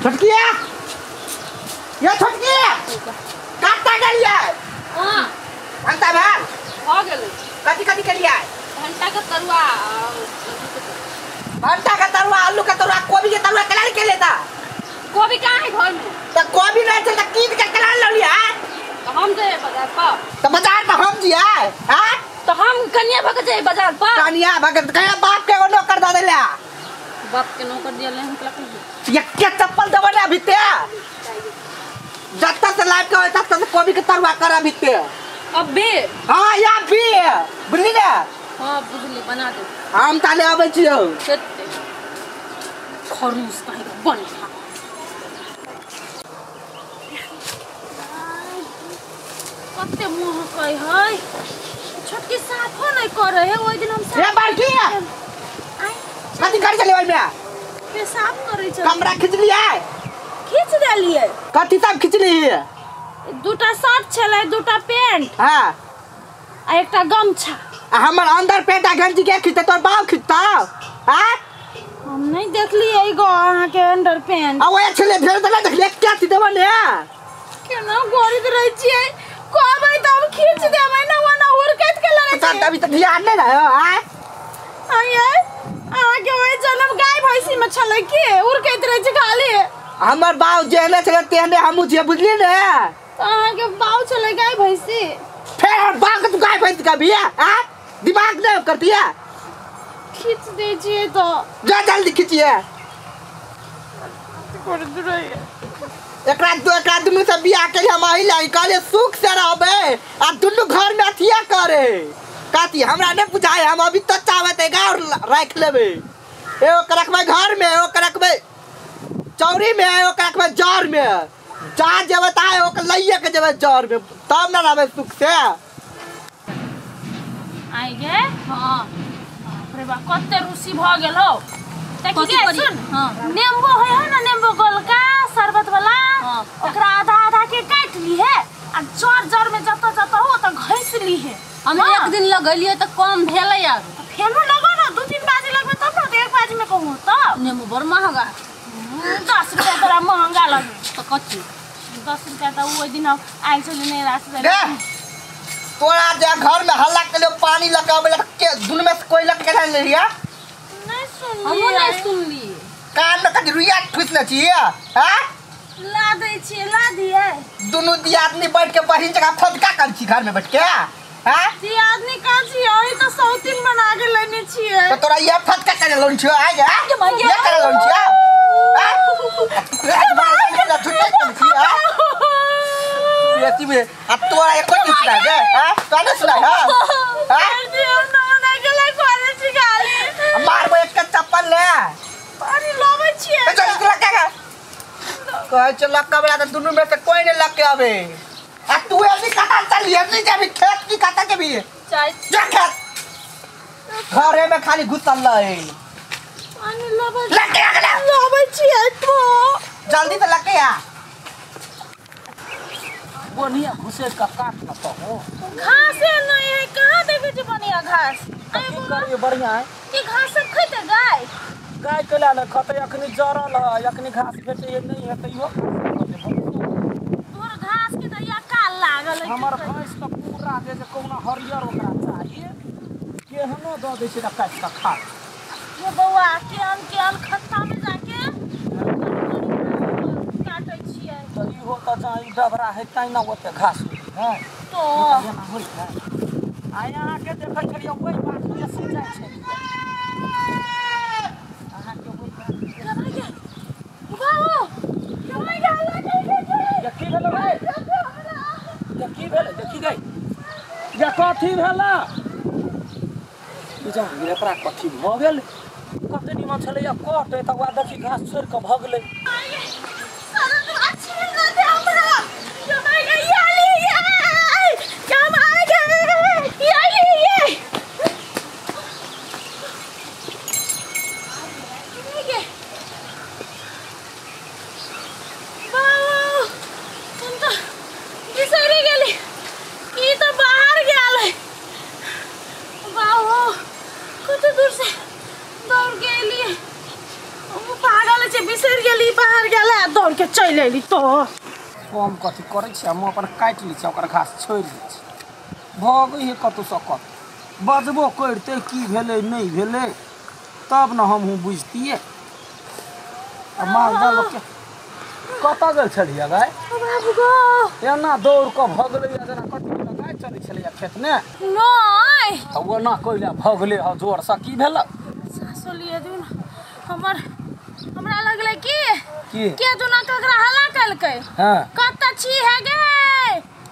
छोटकिया ये छोटकिया काटा गेलियै। हां भंटा भात भ गेलै। कथि कथि केलियै? भंटा के तरुआ, भंटा के तरुआ, आलू के तरुआ, कोबी के तरुआ केला के लेता? कोबी कहाँ है घर में? त कोबी नहीं छै त कीन के केला ललियै? त हम जे बाजार पर। त बाजार पर हम जियै? हां त हम कनिया भग जाय बाजार पर। कनिया भग कहिया बाप के नौकर द देला? बाप के नौकर दिया हम केला ये के चप्पल देबो ने अभी ते जत्ता से लाइव के होय तत्ता से कोबी के तरुआ कर अभी ते। अब भी? हां या भी बुझली ने? हां बुझली, बना दे। हम ताले आबै छियौ। खरूस काहे बन खा। कते महकै है छोटकी, साफो नहीं करे है। ओइ दिन हम ए बड़की कथि कर चले ओइ में? पेशाब करे छल। कमरा खिचलियै? खींच देलियै। कथि सब खिचली? दूटा शर्ट छलै, दूटा पेंट, हां आ एकटा गमछा। आ हमर अंदर पेंट आ गंजी के खिचतै? तोर बाप खिचतौ? हां हम नहीं देखलियै गो अहाँ के अंडर पेंट। आ ओए छलै भेल त नहीं देखलियै, क्या चीज देबो ने? केना गोरित रहै छियै, कहबै त हम खींच देबै ना, ओना हुरकैत के लड़ै त अभी त ध्यान नहीं रहो। हां आये अहाँ के ओइ जनम गाय भैंसी में छलै की उड़कैत रहै छै खाली? हमर बाप जेहने छलै तेहने हमहूँ छियै, बुझलियै ने? त अहाँ के बाप छलै गाय भैंसी? फेर हमर बाप के तू गाय भैंसी कहबियै? हां दिमाग नहीं करतियै? खींच दै छियै त जा जल्दी खींचिए। एकरा एकरा दुनू से बियाह के हम अहिला कहलियै सुख से रहबै आ दुनू घर में अथिया करे काती हमरा नहीं बुझाय। हम अभी तक चाहते और राख लेबै, एगो के रखबै घर में, एगो के रखबै चौरी में, एगो के रखबै जर में। जा जेबै ता एगो के लइए के जेबै जर में, तब न रहबै सुख से। आई गे हां बाप रे बाप कते रुसी भ गेल हो। कथि करी? हां नेंबो है ना, नेंबो गोलका शरबत वाला, ओकरा आधा आधा के काट ली है आ जर जर में जत जत हो त घैस ली है। हम एक दिन लगलियै त कम भेलै यार। फेनो लगो ना, 2-3 बाजी लगबे तब ना, 1 बाजी में कहूं तब। नेंबो बड़ महंगा, 10 रुपया तोरा महंगा लगे त कथि? 10 रुपया त ओइ दिन आइल छलै नहीं रास्ता तोरा जे घर में हल्ला के लिए पानी लगाबे के दुन में से कोई लग के नहीं लिया? नहीं सुनली, हमहु नहीं सुनली। कान में कथि रुइया ठुसने छियै? हां ला दै छियै, ला दियै। दुनू दियादनी बैठ के बहिन जगह फदका कर छी घर में बैठ के। हां दियादनी का छी, ओही त सौतीन बना के लेने छियै। त तोरा ये फदका करे लोन छियो? आ जा ये करे लोन छियो? हां बेटी में आ तोरा एको नहीं सुनाय गे। हां तोरा नहीं सुनाय? हां हां मारबो एक के चप्पल ले पानी लाबै छियै। चल लग के कहै छै लग के त दुनू में से कोई नहीं लग के आवे। आ तू अभी कता चल, अभी जेबी खेत की कता जेबी? जाय जा खेत, घरे में खाली घुसल रहे। पानी लाबै लग के आ, लाबै छियै तो जल्दी से लग के आ। बढ़िया घुसे का काट न तो घास नहीं है, कहां देखे छी बढ़िया घास? की करिए बढ़िया है ई घास सब खैते गाय? गाय के ला न खते, अखनी जरल है, अखनी घास भेटे नहीं है त इहो तोर घास के त या काल लागल है। हमर भैंस त पूरा दे जे कोना हरियर ओकरा चाहिए, केहनो द दे छै त काट के खा। ये बौआ केहन केहन खत्ता में जाके काटे छियै त इहो त जाई डबरा है तै न ओते घास है तो एना होय है। आ यहाँ के देखै छलियै ओइ बात बेसी जाइ छै अहाँ के ओइ बात बाबू ये की भेलै रे? ये की भेलै? देखी गई ये कथी भेलै? बुझा गेल एकरा कथी भऽ गेल? कते निमन छलै या कटे तकर बाद देखी घास छोड़ि कऽ भगलै। दौड़ के एलियै। ओ पागल छै, बिसरि गेली बाहर गेला। दौड़ के चलि अयली तो हम कथी करै छी हम अपन काटि लै छी ओकर घास छोड़ि दै छी भगै है कतहुसँ कत बजबो करितै की भेलै नहि भेलै तब ने हमहूँ बुझतियै। आ मालजाल लोकके कतऽ गेल छलियै गाय एना दौड़ कऽ भगलै जेना कथी गाय चलै छलैया खेतमे नहि तऽ ओना कैला भगलै हँ जोरसँ की भेलै सासु लिए दिन हमर हमरा लगलै कि के दुना ककरा हल्ला केलकै हां कतऽ छी है गे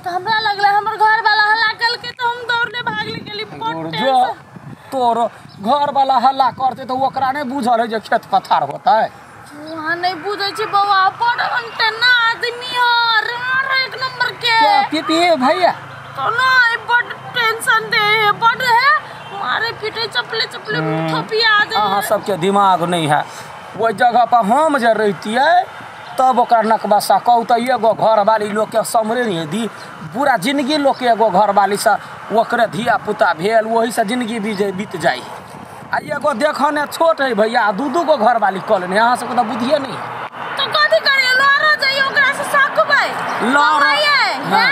तऽ हमरा लगलै हमर घर वाला हल्ला केलकै तऽ हम दौड़ले भागले गेली जो तोर घर वाला हल्ला करते तऽ ओकरा नहि बुझल है जे खेत पथार होतै। वहाँ नहीं बुझै छी बौआ बड़ अंटेना आदमी है एक नंबर के क्या पीपी भैया तो नहीं बड़ टेंशन दे है बड़ है मारे पीटे चपले चपले थपिया दे। अहाँ सबके दिमाग नहीं है ओहि जगह पर हम जे रहितियै तब ओकर नकबसा कहू तऽ एगो घरवाली लोकके सम्हरे नहीं दी पूरा जिंदगी लोकके एगो घरवालीसँ ओकरे धिया पुता भेल ओहीसँ जिंदगी बीत जाइ है। आ एगो देखऽ ने छोट है भैया दू दू गो घरवाली कऽ लेने अहाँ सबके तऽ बुद्धिए नहीं है। तो कथी करियै लड़ऽ जइयै ओकरा से सकबै लड़ऽ है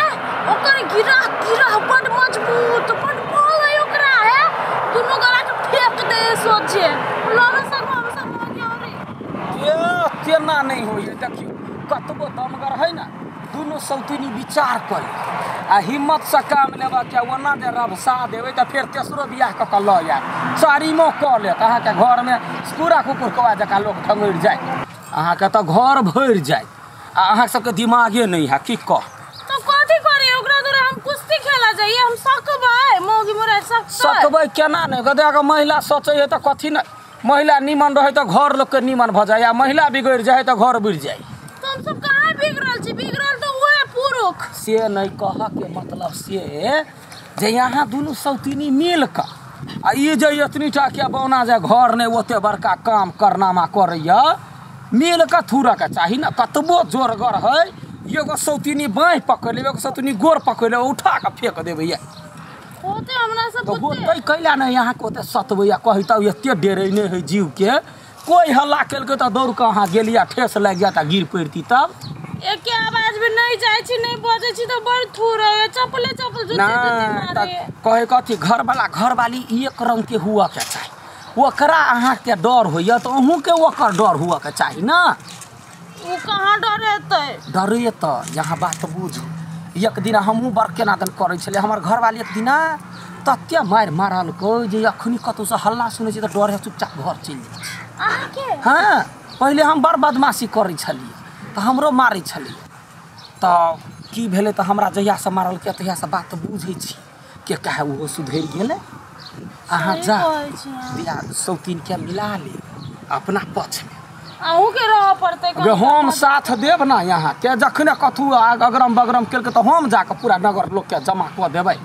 ओकर गिरह गिरह बड मजबूत बड बल है ओकरा है दुनू गला के फेंक दे सोचे लड़ऽ सकबै हम सब हो गया रे तेना नहीं होइए। देखियौ कतबो दमगर है ना दुनू सौतिनी विचार करी आ हिम्मत से काम लेबऽ के ओना जे रभसा देबै तऽ फेर तेसरो बियाह कऽ कऽ लऽ आयत चारिमो कऽ लेत अहाँके घरमे पूरा कुकुर कौआ जकाँ लोक ढङ्गरि जाय अहाँके तऽ घर भरि जाय आ अहाँ सबके दिमागे नहीं है की कह तो कथी करी ओकरा दुआरे हम कुश्ती खेला जाइए हम सकबै मौगी मोरा सकबै सकबै केना नहि गदे अगर महिला सोचै है तऽ कथी नहि महिला निमन रहै तऽ घर लोकके निमन भऽ जाय आ महिला बिगड़ि जाय तऽ घर बिगड़ि जाय। तो हम सब कहाँ बिगड़ल छी बिगड़ल तऽ उहे पुरुख से नहीं कहऽ के मतलब से जे यहाँ दुनू सौतिनी मिल कऽ आ ई जे एतनी टा के बौना जे घर नहि ओते बड़का काम करनामा करैया मिल कऽ थूरऽ के चाही ने कतबो जोरगर है एगो सौतिनी बाँहि पकड़ि लेबै एगो सौतिनी गोर पकड़ि लेबै उठा कऽ फेक देबै होते हमरा सब तऽ होतै कैला नहि अहाँके ओते सतबैया कहितौ एते डेरै नहि है जीव के कोई हल्ला केलकै तऽ दौड़ कऽ अहाँ गेलियै ठेस लागि जायत आ गिर पड़ती तब एके आवाज में नहीं जाइ छी नहीं बजै छी तऽ बड़ थूर है चपले चपल जूते जूते मारे कहे कथी घरवाला घरवाली एक रंग के हुआ के चाही ओकरा अहाँके डर होइए तऽ अहूँके ओकर डर हुआ के चाही ना। ओ कहाँ डरेतै डरे तऽ यहाँ बात बुझू एक दिन हमहूँ बड़ केना दन करै छलियै हमर घरवाली एक दिना तते मारि मारलकै जे अखनी कतहुसँ हल्ला सुनै छी तऽ डर है चुपचाप घर चलि जाइ छी। अहाँके हाँ पहिले हम बड़ बदमाशी करै छलियै तऽ हमरो मारै छलियै तऽ की भेलै तऽ हमरा जहियासँ मारलकै तहियासँ बात बुझै छी के कहे ओहो सुधरि गेलै। अहाँ जा बियाह सौतीनके मिला ले अपना पक्षमे अहूँके रहऽ पड़तै हम साथ देब ना यहाँके जखने कथू अगरम बगरम केलकै तऽ हम जाकऽ पूरा नगर लोकके जमा कऽ देबै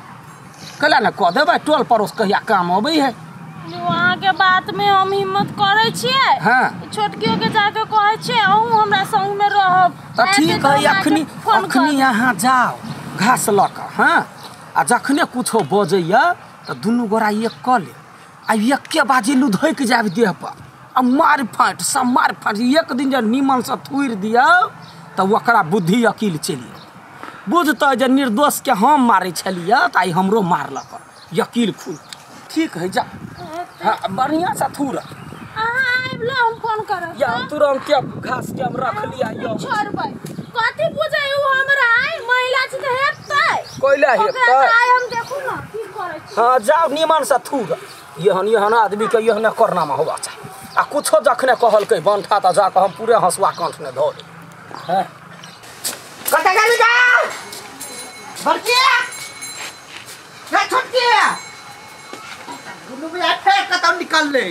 कैला ने कऽ देबै टोल पड़ोस कहिया काम अबै है। अहाँके बात में हम हिम्मत करै छियै हाँ छोटकियो के जाके कहै छियै अहूँ हमरा संग में रहब तऽ ठीक है अखनी अखनी यहाँ जाओ घास लऽ कऽ हाँ आ जखने कुछो बजैया तऽ दुनू गोरा एक कऽ ले आ एके बाजी लुधकि जायब देह पर आ मारि फाटि सब मारि फाटि एक दिन जे नीमनसँ थुरि दियौ तऽ ओकरा बुद्धि अकील चलि जायत बुझतै जे निर्दोषके हम मारै छलियै तऽ आइ हमरो मारलक यकील खुल ठीक है जा हाँ बढ़िआँ से थूर अहाँ आबि लो हम फोन करब या हम तुरंत के घास के हम रख लिया यो छोड़बै कथी बुझै उ हमरा आइ महिला छी तऽ हेतै कोइला हेतै आइ हम देखू ना की करै छी। हाँ जाओ नीमन से थूर एहन एहन आदमी के एहने करनामा होबा चाही आ कुछो जखने कहलकै बंठा तऽ जाकऽ हम पूरे हँसुआ कंठ ने धऽ देबै। कतऽ गेली गा बड़किया रे छोटकिया दुनू भी फेर कतौ निकलले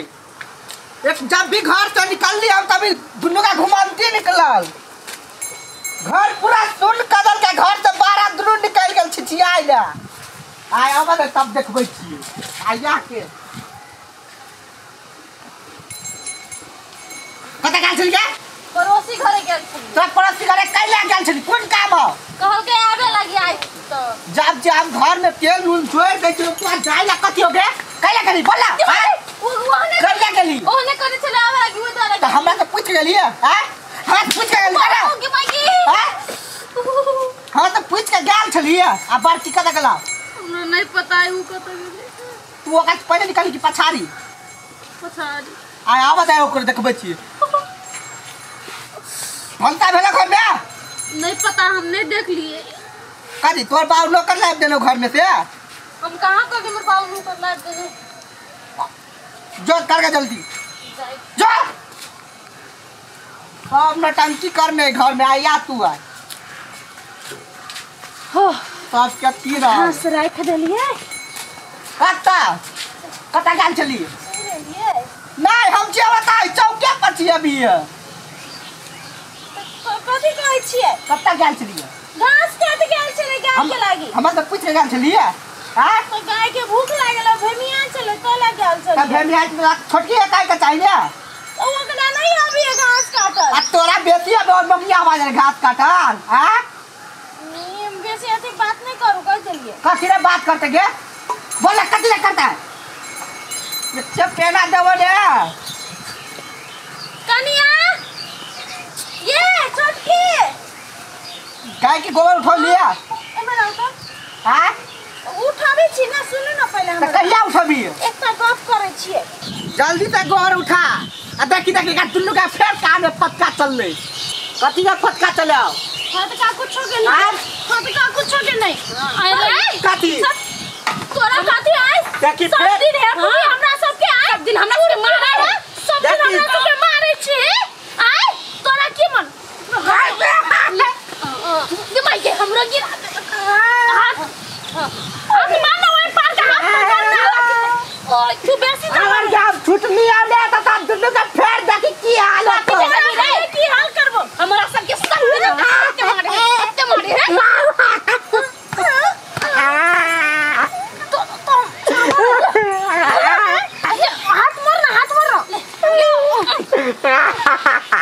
एक जब भी घर से निकलली हम तभी दुनू का घुमानती निकलल घर पूरा सुन कदल के घर से बाहर दुनू निकल गेल छिछियाइ ले आइ अबै तब देखबै छियै आइया के कतऽ गेल छली गे पड़ोसी घरे गेल छली। तोरा पड़ोसी घरे कैला गेल छली कोन काम हो कहलकै आबे लगी आइ तऽ जब जे हम घर में तेल नून छोड़ दै छियै तोरा जाय ला कथी हो गे कैला गेली बोला कैला गेली ओहने करै छलै आबे लगी ओहि दुआरे तऽ हमरा से पूछ गेलियै हैं हाथ पूछ के गेल के भाई हां हां त पूछ के गेल छलिए आ बड़की कत गेला हमरा नहीं पता है उ कत गेलै। तू ओकरा पहिले निकाली कि पछाड़ी? पछाड़ी। आ आवत है ओकर देखबै छी। भनसा भेला घर में? नहीं पता, हम नहीं देख लिए। कथी तोर बाबू नौकर लाबि देलौ घर में से? हम कहाँ कभी मोर बाबू नौकर लाबि देने। जो कर के जल्दी जो सब नटंकी करने घर में आया तू आ हो सब के तीर घास राख देलिए। कत्ता कत्ता गेल छली? नहीं हम जे बताई चौके पर छी अभी। कथी कहै छियै? कत्ता गेल छलियै? घास काट गेल छलै गाय के लागी। हमरा तऽ पूछ के गेल छलियै। हां तो गाय के भूख लागल भेमिया छलै तो लग गेल छलै। त भेमिया छोटकी गाय के चाहिए ओ ओकरा नहीं अभी घास काटल। आ तोरा बेसी अब और मम्मी आवाज घास काटल। हां हम बेसी अथी बात नहीं करू कह देलिए। कथी रे बात करते गे? बोला कथी रे करता है? ये पेना देबो रे कनिया ये छोटकी गाय के गोबर उठा लिया। एमर आओ त। हां उठाबै छी ना, सुनू ना पहिले हमरा। त कहिया उठाबी? एकटा गप करै छियै। जल्दी से गोबर उठा आ देखी देखी का दुल्लू का फेर कान में फटका चलले। कथी का फटका चले? फटका कुछो के नहीं, फटका कुछो के नहीं। अरे कथी तोरा कथी आइ? देखी सब दिन है पूरी हमरा सब के आइ, सब दिन हमरा सबके मारै है, सब दिन हमरा सबके मारै छी। आइ तोरा की मन दिमाग के हमरो गिरा हाथ हाथ मारना ओइ पार के हाथ पकड़ना। ओय तू बेसी हमर जाब छुटनी आले त त दुल्लू का फेर देखी की हाल होतो। की हाल करबो हमरा सबके सब दिन कते मारे है, कते मारे है। तो तो हाथ मारना, हाथ मारना।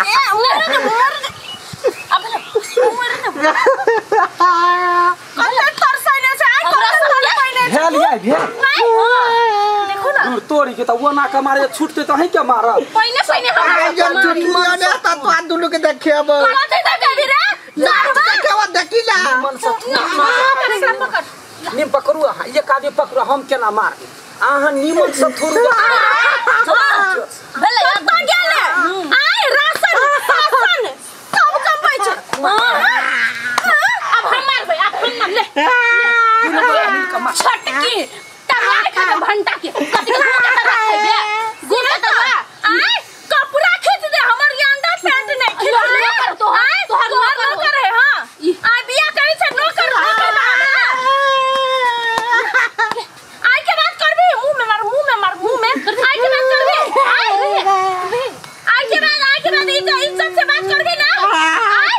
ए उमर ने मर अब उमर ने कते तरसैने छै आइ, कते तरसैने छै। भेल या भेल देखो ना दूर तोरी के त ओना के मारे छूटते त है के मारब। पहिने पहिने हमरा छुटनी आले त तो दुल्लू के देखेब। कते देखेबी रे? देखेब देखी ला मन से पकड़ नीम पकड़ू अहाँ, एक आदमी पकड़ू हम केना मार अहाँ नीमन से थोड़ू भेलै कत गेलै आइ राशन शासन सब कमबै छै। अब हम मारबै, अब हम मार ले छोटकी तरुआ खा के भंटा के कथि के गुड़ के तरुआ खैबे, गुड़ के तरुआ। आइ कपड़ा खींच दे हमर अंडा पैंट नहीं खींच ले तोहार तोहर नौकर है। हां आइ बियाह करै छै नौकर नौकर आइ के बात करबी मुंह में मार, मुंह में मार, मुंह में आइ के बात करबी। आइ के बाद, आइ के बाद इज्जत से बात करबी ना। आइ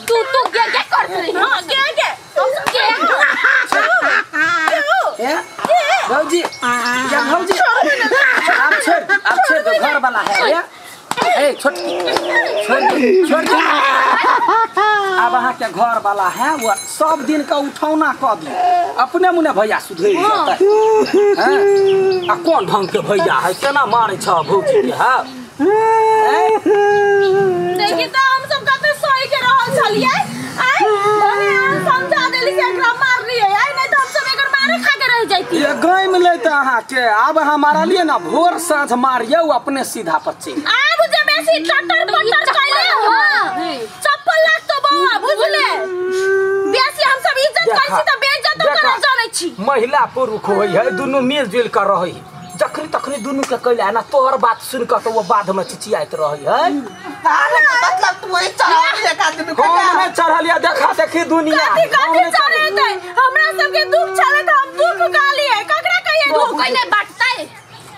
तू तू गे गे करत रही। हां गे गे गे ए भौजी या भौजी आप छोड़, आप छोड़ दो घर वाला है या ए छोटकी छोड़ छोड़ दो। अब अहाँ के घर वाला है वो सब दिन का उठौना क दी अपने मुने भैया सुधरि जेतै। हैं आ कोन ढंग के भैया है केना मारै छ भौजी के? हां देखी त हम सब कते सही के रहल छलियै। आइ भने अहाँ समझा देली से एकरा मारलियै, आइ नहीं त हम सब एकर मारे खा के रह जैती। ये गाय में लेते अहाँ के अब अहाँ मारलियै ना भोर साँझ मारियौ अपने सीधा पर चलि आब जे बेसी टटर पटर कैले हो चप्पल लागतो बौआ बुझले। बेसी हम सब इज्जत करै छी त बेइज्जत करल जानै छी। महिला पुरुष होइ है दुनू मिल जुल कर रहै है, जखनी तखनी दुनू के कैला ना तोहर बात सुन के तो वो बाद में चिचियाइत रहै है। मतलब तू वही चढ़ल एक आदमी के हम नहीं चढ़लिया देखा देखी दुनिया कथी कथी चढ़ेतै हमरा सबके दुख छलै त हम दुख गालियै ककरा कहियै दुख कइने बाटतै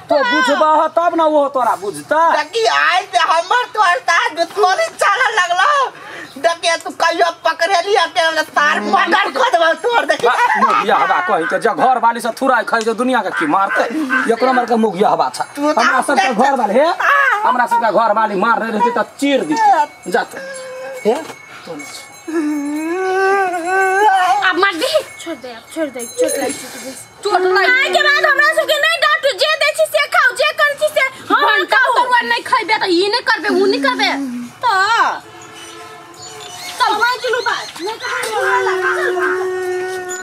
तो बुझबह तब ना वो तोरा बुझता। देखी आइ से हमर तोहर साथ दुश्मनी चलऽ लगलो। देखिए तू कहियो पकड़ेली के तार मर्डर कर देबो तोर। देखी मुगिया हवा कहि के जे घर वाली से थुराइ खाइ जे दुनिया के की मारतै एकरो मार के मुगिया हवा छ। हमरा सब के घर वाले हे हमरा सब के घर वाली मार रहे रहते त चीर दी जात हे तो अब मार दी छोड़ दे, अब छोड़ दे, चोट लागि जेतै बेसी। चोट लागि आइ के बाद हमरा सबके नहीं डांटू, जे दै छी से खाउ, जे करै छी से हम भंटा खाउ। तरुआ नहीं खैबे त ई नहीं करबे उ नहीं करबे। त गेलौ बात। नहीं तो